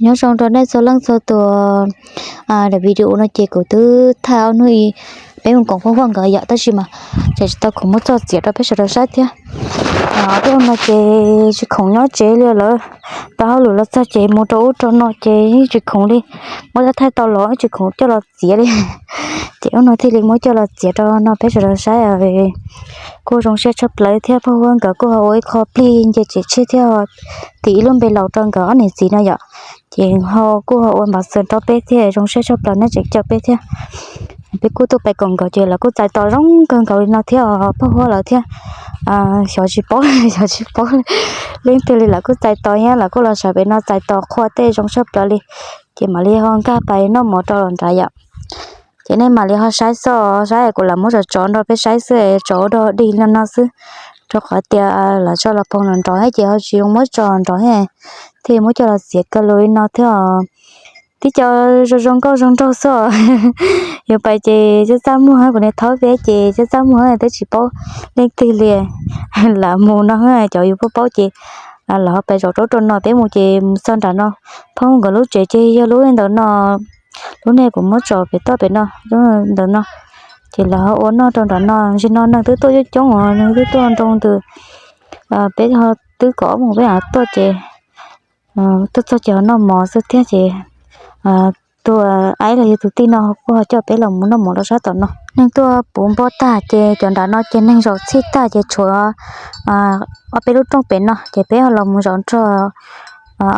Nyob zoo rau nej txhua leej txhua tus. Daim video no ces kuv twb thaij ob hnub peb mus koom phooj huab nkawd yom, tab sis mas tseem tsis tau khoom muab tso txiav rau peb sawv daws saib thiab. Ob peb hnub no ces tsis khoom nyob tsev li, lawv tau hauj lwm los txog ces mus rau ub rau no ces yeej tsis khoom li. Muab thaij tau los tsis khoom coj los txiav li. Ces hnub no thiaj li muab coj los txiav rau no peb sawv daws saib. Kuj zoo siab tshaj plaws thiab, phooj huab nkawd kuj ho ua ib qho plig nce tsev tshiab thiab, tis ib lub npe laus rau nkawd ob niam txiv no yom. Ces ho kuj ho ua npav xwm rau peb thiab, zoo siab tshaj plaws nej tseem caum peb thiab. Peb kuj tuaj pais koom nkawd ces lawv kuj txais tos zoo kawg nkaus li no thiab, phooj huab lawv thiab. Xyov tsis paub, xyov tsis paub leej twg li, lawv kuj txais tos thiab, lawv kuj los sawv pem no txais tos qhua tej zoo tshaj plaws li. Ces mam li ho nkag pais noj mov rau nrad yom. Ces nej mam li ho saib xwb, saib kuv lam muab tso tso nrog peb saib xwb, tso ua dog dig li no xwb. Rau qhov tias lawv tso los phoov nrov nrov thiab ces ho tsis zoo muab tso nrov thiab, thiaj muab coj los txiav kaw lus li no thiab. Tib co zoo zoo nkauj zoo nraug xwb. Yuav pais ces txaj txaj muag, kuv niag thaub peb ces txaj txaj muag twb tsis paub leej twg li. Lam mus no cov yus paub paub ces lawv ho pais zaum rau rau no, peb mus ces mus txog nram no. Phooj nkawd lub tsev ces yog lub ntawm no, lub niag kuv muab tso pem toj pem no, ntawm no. Ces lawv ho ua noj rau nram no, ntsis no neeg twb tuaj coob coob os, neeg twb tuaj nroo ntws. Peb ho twb kom mus peb tuaj ces tuaj txog ces ho noj mov xwb thiab ces tus aib los yog tus tij no kuj ho coj peb los mus noj mov rau sab tom no. Neeg tuaj puv npo tag ces cov nram no ces neeg zaum txhij tag ces tshuav ob peb lub rooj pem no ces peb ho los mus zaum nrog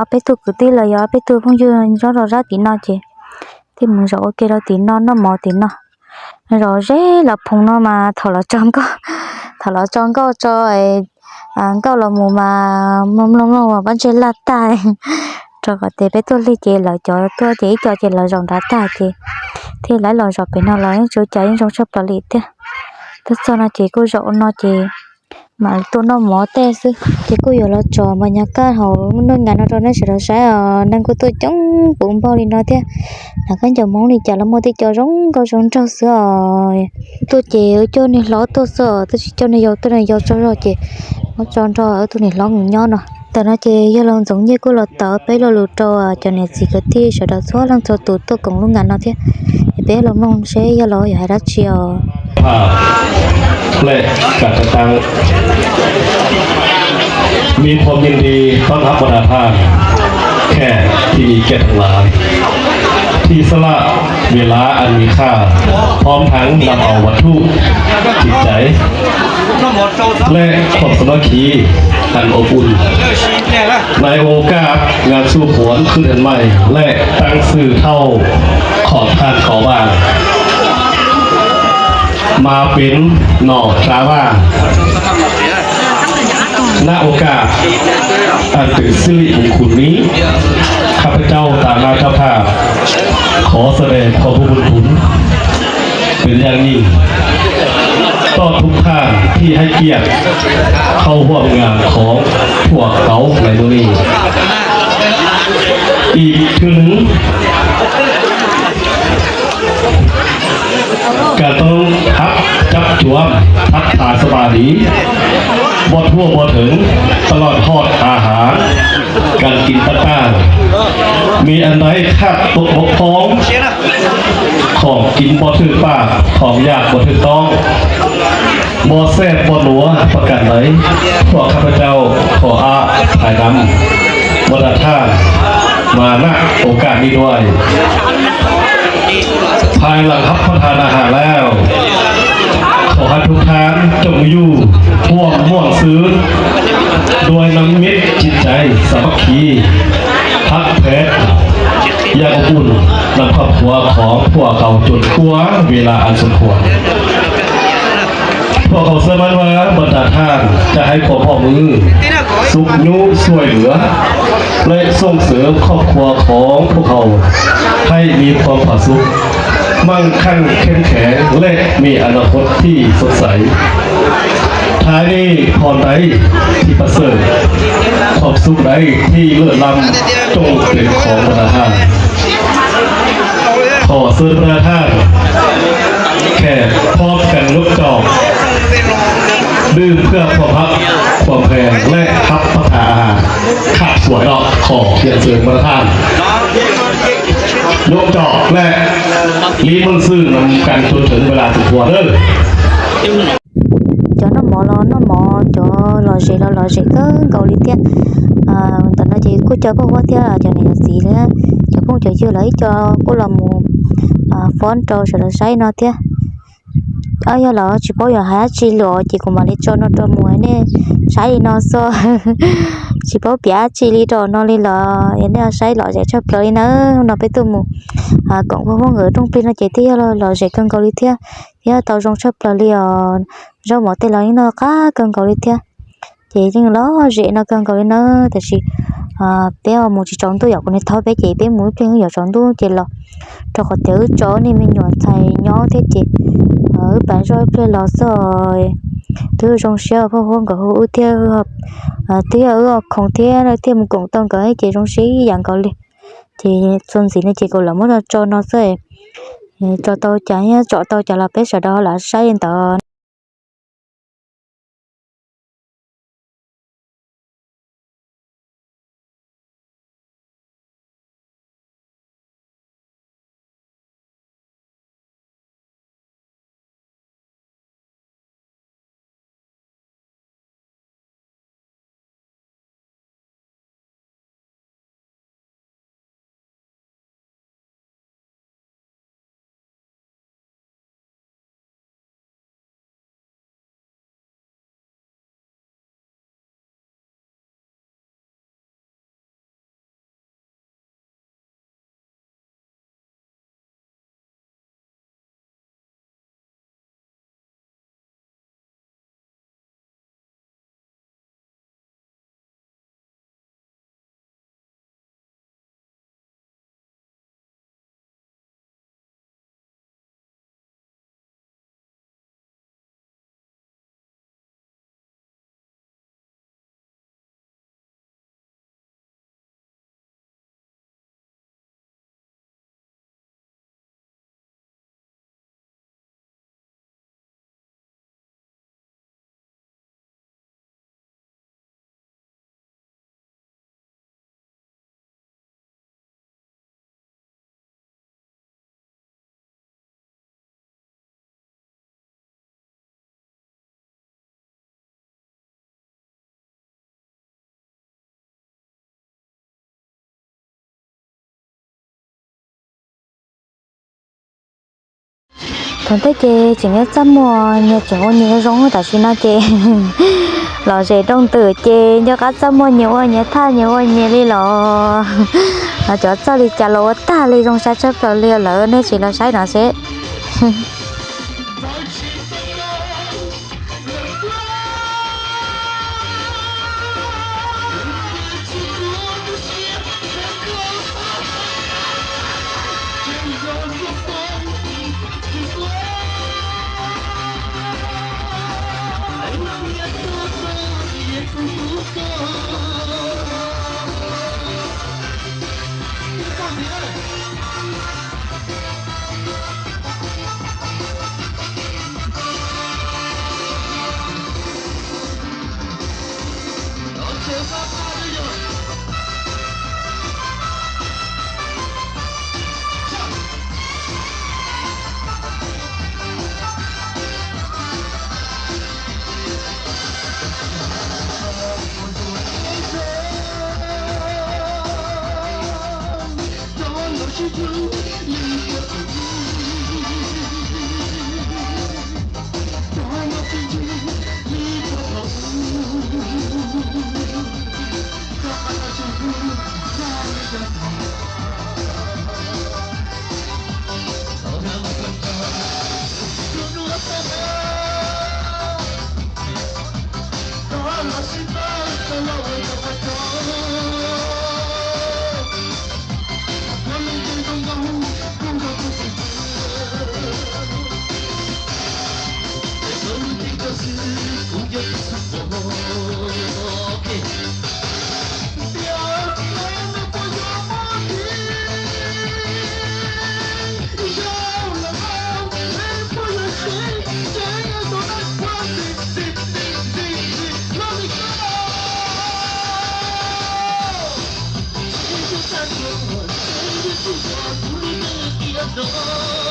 ob peb tug kwv tij los yog ob peb tug phooj ywg nyob rau sab tim no ces thiaj mus zaum ua ke rau tim no noj mov tim no. Zaum ze los phoov no mas thaum los tso nkauj, thaum los tso nkauj tso nkauj los mus mas mloog mloog mloog mas pob ntseg laj tag. Rau qhov tias peb tuaj lig ces lawv cov tuaj ces ib co ces lawv zaum nrad tag ces thiaj li los zaum pem no los yeej tsis ua cas, yeej zoo tshaj plaws li thiab. Tuaj txog no ces kuj zaum no ces mam tuaj noj mov tej xwb ces kuj yuav los tso npas nyas kaj hauv nuj ngas no rau nej sawv daws saib os. Neeg kuj tuaj coob puv npo li no thiab. Lam kab ncaws Hmoob li cas los muaj tej co zoo nkauj zoo nraug xwb os. Tuaj ces coj niag hlob tuaj xwb os, twb tsis coj niag yau, tuaj niag yau tsaug zog ces muab tso nrog wb tus niam hlob mus nyob no. Ntawm no ces yog laus Ntxoov Nyiaj kuj los tawm peb lo lus rau cov niam txiv kwv tij sawv daws txhua leej txhua tus tuaj koom lub ngas no thiab. Es peb los mloog seb yog laus yog hais dab tsi os. และการจัดตั้ง มีความยินดีต้อนรับบรรดาท่านแขกที่มีเกียรติทั้งหลาย ที่สละเวลาอันมีค่า พร้อมทั้งนำเอาวัตถุจิตใจ และความสามัคคีอันอบอุ่น ในโอกาสงานสู่ขวัญขึ้นเดือนใหม่ และตั้งชื่อเฒ่าของท่านเขาบ้าง มาเป็นหน่อตราว่า ณ โอกาสอันเป็นสิริมงคลนี้ ข้าพเจ้าตามหน้าเจ้าภาพ ขอแสดงความขอบพระคุณเป็นอย่างยิ่ง ต่อทุกท่านที่ให้เกียรติเข้าร่วมงานของพวกเขาในมื้อนี้ อีกเทื่อหนึ่ง ก็ต้องฮับจับจวมทักทายสบายดี บ่ทั่วบ่ถึง ตลอดฮอดอาหาร การกินต่างๆ มีอันใดขาดตกบกพร่อง ของกินบ่ถืกปาก ของอยากบ่ถืกต้อง บ่แซ่บบ่นัวประการใด พวกข้าพเจ้าขออภัยนำ บรรดาท่าน มา ณ โอกาสนี้ด้วย ภายหลังรับประทานอาหารแล้ว ขอให้ทุกท่านจงอยู่ร่วมม่วนซื่น ด้วยน้ำมิตรจิตใจสามัคคีฮักแท้ อย่างอบอุ่น นำครอบครัวของพวกเขาจนกว่าเวลาอันสมควร พวกเขาเชื่อมั่นว่าบรรดาท่านจะให้ความร่วมมือ ซุกยุช่วยเหลือ และส่งเสริมครอบครัวของพวกเขา ให้มีความผาสุก มั่งคั่งเข้มแข็ง และมีอนาคตที่สดใส ท้ายนี้พรใดที่ประเสริฐ ความสุขใดที่เลิศล้ำ จงเป็นของบรรดาท่าน ขอเชิญบรรดาท่าน แขกพร้อมกันยกจอก ดื่มเพื่อความฮักความแพง และรับประทานอาหาร ครับ สวยเนาะ ขอเรียนเชิญบรรดาท่าน Yuav cov dle li meej xwm no kan tuaj tseem ua las tus puas lawm. Cov noj mov los noj mov, cov lom zem los lom zem kawg nkaus li thiab. Ntawm no ces kuj cov phooj huab thiab cov niam cov txiv thiab cov phooj cov ywg los ib co kuj los mus fob rau sawv daws saib no thiab. Yog los tsis paub yuav hais dab tsi lawm ces kuv mam li tso no rau mus nej saib li no xwb. Tsis paub piav dab tsi li rau no li los yog nej saib lom zem tshaj plaws li na. No peb tuaj mus koom phooj huab nkawd rooj plig no ces twb yog lom zem kawg nkaus li thiab, thiab tau zoo tshaj plaws li os. Zaub mov tej los yeej noj qab kawg nkaus li thiab. Ces yeej lom zem no kawg nkaus li na. Tiam sis peb mus tsis tsaus ntuj, yog kuv niag thaub peb ces peb mus ib pliag yuav tsaus ntuj ces los, rau qhov tias wb tso nej me nyuam ntxhais nyob thiab ces wb pas zoj ib pliag los xwb. Twb zoo siab phooj huab nkawd hu wb thiab, twb yog wb khoom thiab thiaj mus koom tau nkawd ces zoo siab ib yam nkaus li. Ces txuas ntxiv no ces kuv lam muab tso no xwb. Tso tau cas thiab tsom tau cas los peb sawv daws lam saib li ntawd. Thaum ntej ces tseem nyob txaj muag nyias tseem ua nyias zoo, tam sim no ces lom zem rau ntawm ces nco qab txaj muag nyias ua nyias thaj nyias ua nyias li los. Cov txoj li cas los ua tag li zoo sai tshaj plaws li lawm, nej sim los saib no seb. Nrog